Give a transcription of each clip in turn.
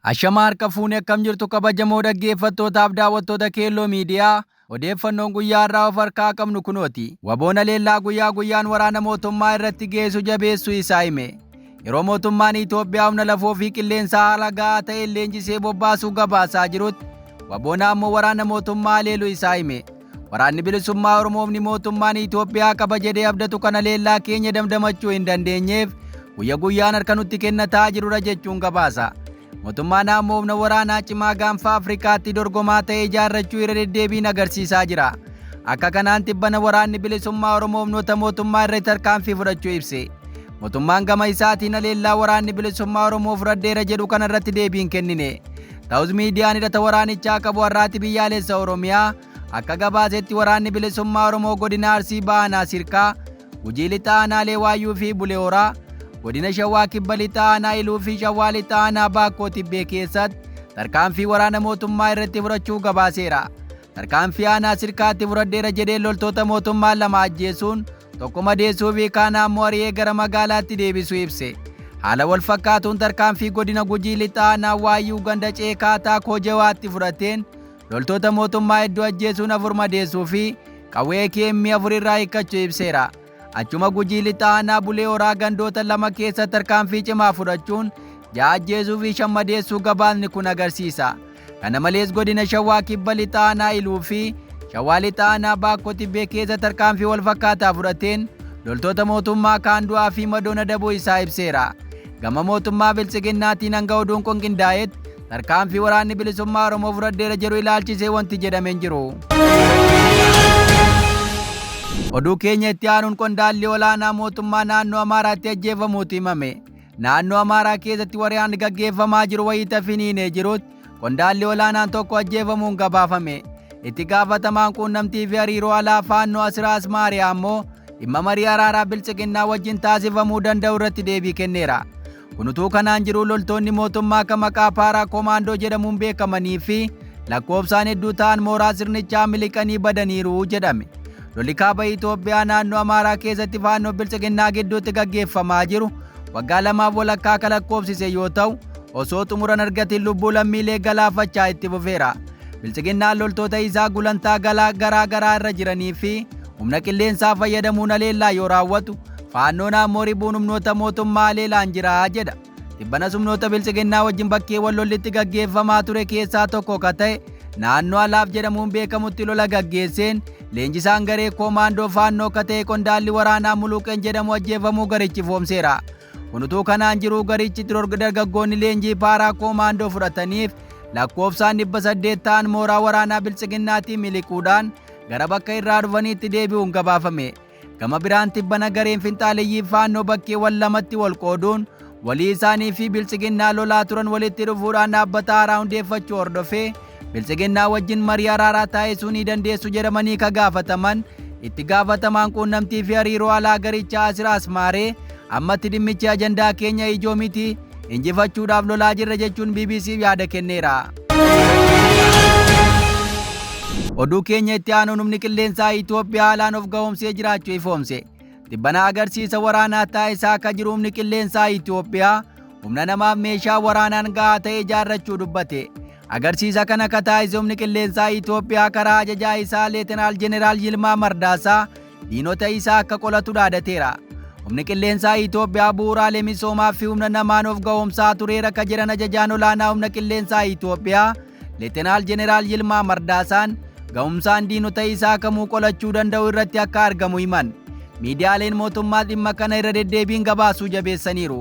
Ashamaa harka fuune, akkam jirtu kabajamoo dhaggeeffattootaaf daawwattoota Keelloo Miidiyaa? Odeeffannoon guyyaa irraa of harkaa qabnu kunooti. WBOn haleellaa guyyaa guyyaan waraana mootummaa irratti geessu jabeessuu isaa hime. Yeroo mootummaan Itoophiyaa humna lafoo fi qilleensaa haala gahaa ta'een leenjisee bobbaasuu gabaasaa jirutti, WBOn ammoo waraana mootummaa haleeluu isaa hime. Waraanni Bilisummaa Oromoo humni mootummaan Itoophiyaa qaba jedhee abdatu kana leellaa keenya damdamachuu hin dandeenyeef guyya guyyaan harka nutti kennataa jirudha jechuun gabaasa. Mootummaan ammoo humna waraanaa cimaa gaanfa Afrikaatti dorgomaa ta'e ijaarrachuu irra deddeebiin agarsiisaa jira. Akka kanaan tibbana Waraanni Bilisummaa Oromoo humnoota mootummaa irratti tarkaanfii fudhachuu ibse. Mootummaan gama isaatiin haleellaa Waraanni Bilisummaa Oromoo fudhadheera jedhu kana irratti deebii hin kennine. Ta'us miidiyaan hidhata waraanichaa qabu Har'aati Biyyaalessa Oromiyaa akka gabaasetti Waraanni Bilisummaa Oromoo godina Arsii Baha Aanaa Sirkaa, Gujii Lixaa Aanaalee Waayyuu fi Bulee Horaa, godina Shawaa Kibba Lixaa Aanaa Iluu fi Shawaa Lixaa Aanaa Baakkoo Tibbee keessatti tarkaanfii waraana mootummaa irratti fudhachuu gabaaseera. Tarkaanfii Aanaa Sirkaatti fudhadheera jedhee loltoota mootummaa 2 ajjeesuun, tokko madeessuu fi kaan ammoo ari'ee gara magaalaatti deebisuu ibse. Haala wal fakkaatuun tarkaanfii godina Gujii Lixaa Aanaa Waayyuu ganda Ceekaataa Koojewaatti fudhateen loltoota mootummaa hedduu ajjeesuun 4 madeessuu fi qawwee AKM 4 irraa hiikkachuu ibseera. Achuma Gujii Lixaa Aanaa Bulee Horaa gandoota 2 keessa tarkaanfii cimaa fudhachuun 6 ajjeesuu fi 5 madeessuu gabaasni kun agarsiisa. Kana malees godina Shawaa Kibba Lixaa Aanaa Iluu fi Shawaa Lixaa Aanaa Baakkoo Tibbee keessa tarkaanfii wal fakkaataa fudhateen loltoota mootummaa kaan du'aa fi madoon adabuu isaa ibseera. Gama mootummaa Biltsiginnaatiin hanga oduun kun qindaa'etti tarkaanfii Waraanni Bilisummaa Oromoo fudhadheera jedhu ilaalchisee wanti jedhame hin jiru. Oduu keenya itti aanuun qondaalli olaanaa mootummaa naannoo Amaaraatti ajjeefamuutu himame. Naannoo Amaaraa keessatti waraanni gaggeeffamaa jiru wayita finiinee jirutti qondaalli olaanaan tokko ajjeefamuun gabaafame. Itti gaafatamaan quunnamtii fi hariiroo alaa Faannoo Asiraas Maariyaa ammoo dhimma marii araaraa Biltsiginnaa wajjin taasifamuu danda'u irratti deebii kenneera. Kun utuu kanaan jiruu loltoonni mootummaa kan maqaa Paaraa Komaandoo jedhamuun beekamanii fi lakkoofsaan hedduu ta'an mooraa sirnichaa miliqanii badaniiru jedhame. Lolli kaaba Itoophiyaa naannoo Amaaraa keessatti Faannoo Biltsiginnaa gidduutti gaggeeffamaa jiru waggaa lamaaf walakkaa kan lakkoofsise yoo ta'u, osoo xumuran argatin lubbuu lammiilee galaafachaa itti fufeera. Biltsiginnaan loltoota isaa gulantaa galaa garaa garaa irra jiranii fi humna qilleensaa fayyadamuun haleellaa yoo raawwatu, Faannoon ammoo ribuun humnoota mootummaa haleelaan jira jedha. Tibbanas humnoota Biltsiginnaa wajjin bakkeewwan lolli itti gaggeeffamaa ture keessaa tokko ka ta'e naannoo Alaaf jedhamuun beekamutti lola gaggeesseen leenjisaan garee koomaandoo Faannoo ka ta'e qondaalli waraanaa Muluqeen jedhamu ajjeefamuu garichi ifoomseera. Kun utuu kanaan jiruu garichi dargaggoonni leenjii paaraa koomaandoo fudhataniif lakkoofsaan 800 ta'an mooraa waraanaa Biltsiginnaatii miliquudhaan gara bakka irraa dhufaniitti deebi'uun gabaafame. Gama biraan tibbana gareen finxaaleyyii Faannoo bakkeewwan lamatti wal qooduun walii isaanii fi Biltsiginnaa lolaa turan walitti dhufuudhaan dhaabbata haaraa hundeeffachuu hordofee Biltsiginnaa wajjin marii araaraa taasisuu ni dandeessu jedhamanii ka gaafataman itti gaafatamaan quunnamtii fi hariiroo alaa garichaa Asiraas Maaree ammatti dhimmichi ajandaa keenya ijoo miti, injifachuudhaaf lolaa jirra jechuun BBCf yaada kenneera. Oduu keenya itti aanuun humni qilleensaa Itoophiyaa haalaan of gahoomsee jiraachuu ifoomse. Tibbana agarsiisa waraanaa taasisaa akka jiru humni qilleensaa Itoophiyaa humna namaaf meeshaa waraanaan gahaa ta'e ijaarrachuu dubbate. Agarsiisa kana ka taasise humni qilleensaa Itoophiyaa karaa ajajaa isaa Leetenaal Jeneraal Yilmaa Mardaasaa diinota isaa akka qolatu dhaadateera. Humni qilleensaa Itoophiyaa bu'uuraalee misoomaa fi humna namaan of gahoomsaa tureera ka jedhan ajajaan olaanaa humna qilleensaa Itoophiyaa Leetenaal Jeneraal Yilmaa Mardaasaan gahumsaan diinota isaa kamuu qolachuu danda'u irratti akka argamu himan. Miidiyaaleen mootummaa dhimma kana irra deddeebiin gabaasuu jabeessaniiru.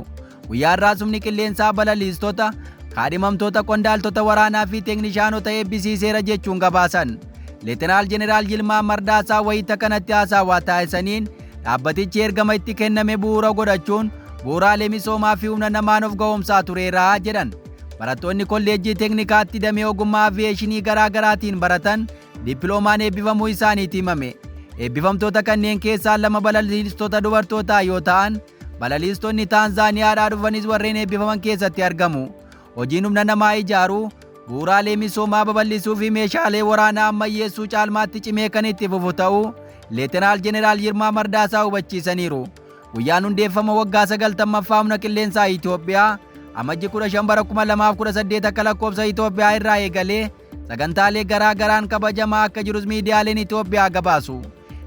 Guyyaa har'aas humni qilleensaa balaliistota, kaadhimamtoota qondaaltota waraanaa fi teeknishaanota eebbisiiseera jechuun gabaasan. Leetenaal Jeneraal Yilmaa Mardaasaa wayita kanatti haasawaa taasisaniin dhaabbatichi ergama itti kenname bu'uura godhachuun bu'uuraalee misoomaa fi humna namaan of gahoomsaa tureera jedhan. Barattoonni kolleejjii teeknikaatti damee ogummaa aviyeeshinii garaa garaatiin baratan dippiloomaan eebbifamuu isaaniitu himame. Eebbifamtoota kanneen keessaa 2 balaliistota dubartootaa yoo ta'an, balaliistonni Taanzaaniyaadhaa dhufanis warreen eebbifaman keessatti argamu. Hojiin humna namaa ijaaruu, bu'uuraalee misoomaa babal'isuu fi meeshaalee waraanaa ammayyeessuu caalmaatti cimee kan itti fufu ta'uu Leetenaal Jeneraal Yilmaa Mardaasaa hubachiisaniiru. Guyyaan hundeeffama waggaa 90ffaa humna qilleensaa Itoophiyaa Amajji 15 bara 2018 akka lakkoofsa Itoophiyaa irraa eegalee sagantaalee garaa garaan kabajamaa akka jirus miidiyaaleen Itoophiyaa gabaasu.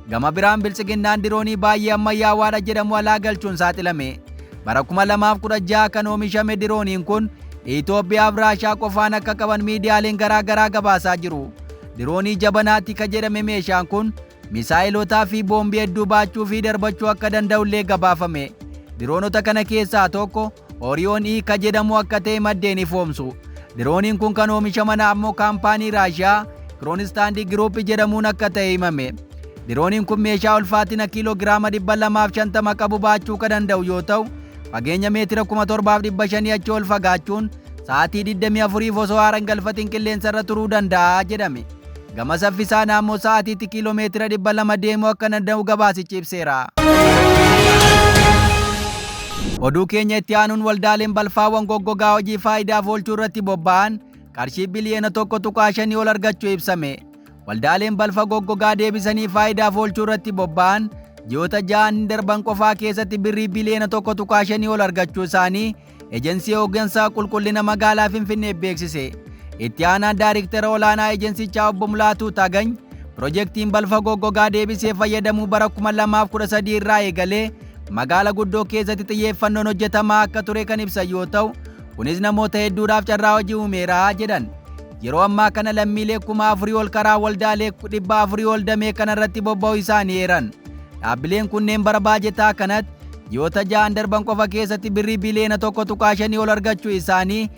Gama biraan Biltsiginnaan diroonii baay'ee ammayyaawaadha jedhamu alaa galchuun saaxilame. Bara 2016 kan oomishame dirooniin kun Itoophiyaaf Raashaa qofaan akka qaban miidiyaaleen garaa garaa gabaasaa jiru. Diroonii jabanaatti ka jedhame meeshaan kun misaa'ilotaa fi boombii hedduu baachuu fi darbachuu akka danda'ullee gabaafame. Diroonota kana keessaa tokko Orion E ka jedhamu akka ta'e maddeen ifoomsu. Dirooniin kun kan oomishaman ammoo kaampaanii Raashiyaa Kiroonistaandii Giruup jedhamuun akka ta'e himame. Dirooniin kun meeshaa ulfaatina kiiloo giraama 250 qabu baachuu kan danda'u yoo ta'u, fageenya meetira 7500 achi ol fagaachuun sa'aatii 24f osoo haara hin galfatin qilleensarra turuu danda'a jedhame. Gama saffisaan ammoo sa'aatiitti kiiloo meetira 200 deemuu akka danda'u gabaasichi ibseera. Oduu keenya itti aanuun waldaaleen balfaawwan goggogaa hojii faayidaaf oolchuu irratti bobba'an qarshii biliyoona 1.5 ol argachuu ibsame. Waldaaleen balfa goggogaa deebisanii faayidaaf oolchuu irratti bobba'an ji'oota 6 darban qofaa keessatti birrii biliyoona 1.5 ol argachuu isaanii Ejensii Hooggansa Qulqullina Magaalaa Finfinnee beeksise. Itti aanaan daariktara olaanaa ejensichaa obbo Mulaatuu Tagany pirojektiin balfa goggogaa deebisee fayyadamuu bara 2013 irraa eegalee magaala guddoo keessatti xiyyeeffannoon hojjetamaa akka ture kan ibsan yoo ta'u, kunis namoota hedduudhaaf carraa hojii uumeera jedhan. Yeroo ammaa kana lammiilee 4,000 ol karaa waldaalee 400 ol damee kanarratti bobba'uu isaanii eeran. Dhaabbileen kunneen bara baajetaa kanatti ji'oota 6 darban qofa keessatti birrii biliyoona 1.5 ol argachuu isaanii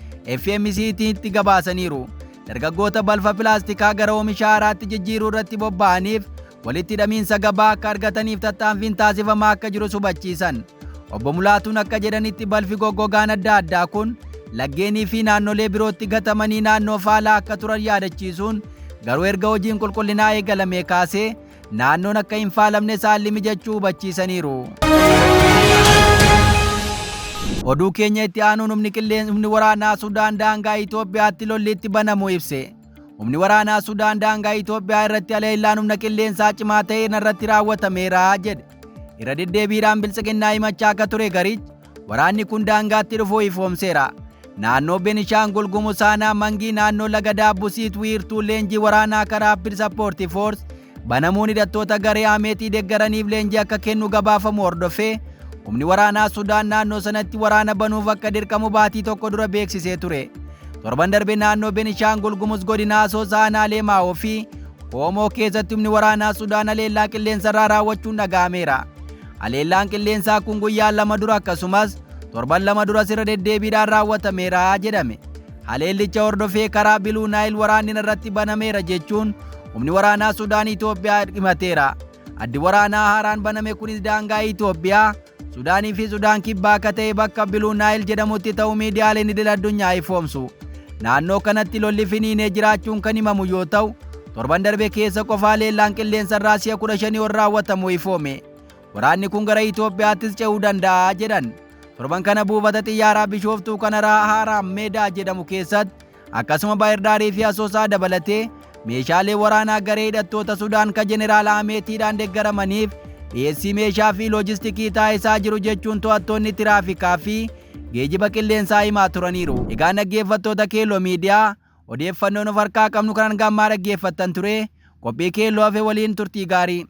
FMC'tti gabaasaniiru. Dargaggoota balfa pilaastikaa gara oomisha haaraatti jijjiiruu irratti bobba'aniif walitti hidhamiinsa gabaa akka argataniif tattaaffiin taasifamaa akka jirus hubachiisan. Obbo Mulaatuun akka jedhanitti balfi goggogaan adda addaa kun laggeenii fi naannolee birootti gatamanii naannoo faalaa akka turan yaadachiisuun, garuu erga hojiin qulqullinaa eegalamee kaasee naannoon akka hin faalamne haalli mijachuu hubachiisaniiru. Oduu keenya itti aanuun humni qilleensa humni waraanaa Sudaan daangaa Itoophiyaatti lolli itti banamu ibse. Humni waraanaa Sudaan daangaa Itoophiyaa irratti haleellaan humna qilleensaa cimaa ta'e irratti raawwatameera jedhe. Irra deddeebiidhaan Biltsiginnaa himachaa akka ture garichi waraanni kun daangaatti dhufuu ifoomseera. Naannoo Benishaangul Gumuz aanaa Mangii naannoo laga Daabbusiit wiirtuu leenjii waraanaa karaa Rapid Support Force banamuun hidhattoota garee Ameetii deeggaraniif leenjii akka kennu gabaafamu hordofee humni waraanaa Sudaan naannoo sanatti waraana banuuf akka dirqamu baatii tokko dura beeksisee ture. Torban darbe naannoo Benishaangul Gumuz godina Asoosaa aanaalee Maa'oo fi Hoomoo keessatti humni waraanaa Sudaan haleellaa qilleensarraa raawwachuun dhaga'ameera. Haleellaan qilleensaa kun guyyaa 2 dura akkasumas torban 2 dura sirra deddeebiidhaan raawwatameera jedhame. Haleellicha hordofee karaa Biluu Naayil waraanni irratti banameera jechuun humni waraanaa Sudaan Itoophiyaa himateera. Addi waraanaa haaraan baname kunis daangaa Itoophiyaa, Sudaanii fi Sudaan kibbaa akka ta'e bakka Biluu Naayil jedhamutti ta'uu miidiyaaleen idil addunyaa ifoomsu. Naannoo kanatti lolli finiinee jiraachuun kan himamu yoo ta'u, torban darbe keessa qofaa haleellaan qilleensarraa si'a 15 ol raawwatamu ifoome. Waraanni kun gara Itoophiyaattis ce'uu danda'a jedhan. Torban kana buufata xiyyaaraa Bishooftuu kan Haaraa Meedaa jedhamu keessatti akkasuma Baahir fi Asoosaa dabalatee meeshaalee waraanaa garee hidhattoota Sudaan ka Jeneraal Ameetiidhaan deeggaramaniif dhiyeessii meeshaa fi loojistikii taasisaa jiru jechuun to'attoonni tiraafikaa fi geejiba qilleensaa himaa turaniiru. Egaa dhaggeeffattoota Keelloo Miidiyaa, odeeffannoon of harkaa qabnu kan hanga ammaa dhaggeeffattan ture. Qophii Keelloo hafe waliin turtii gaarii.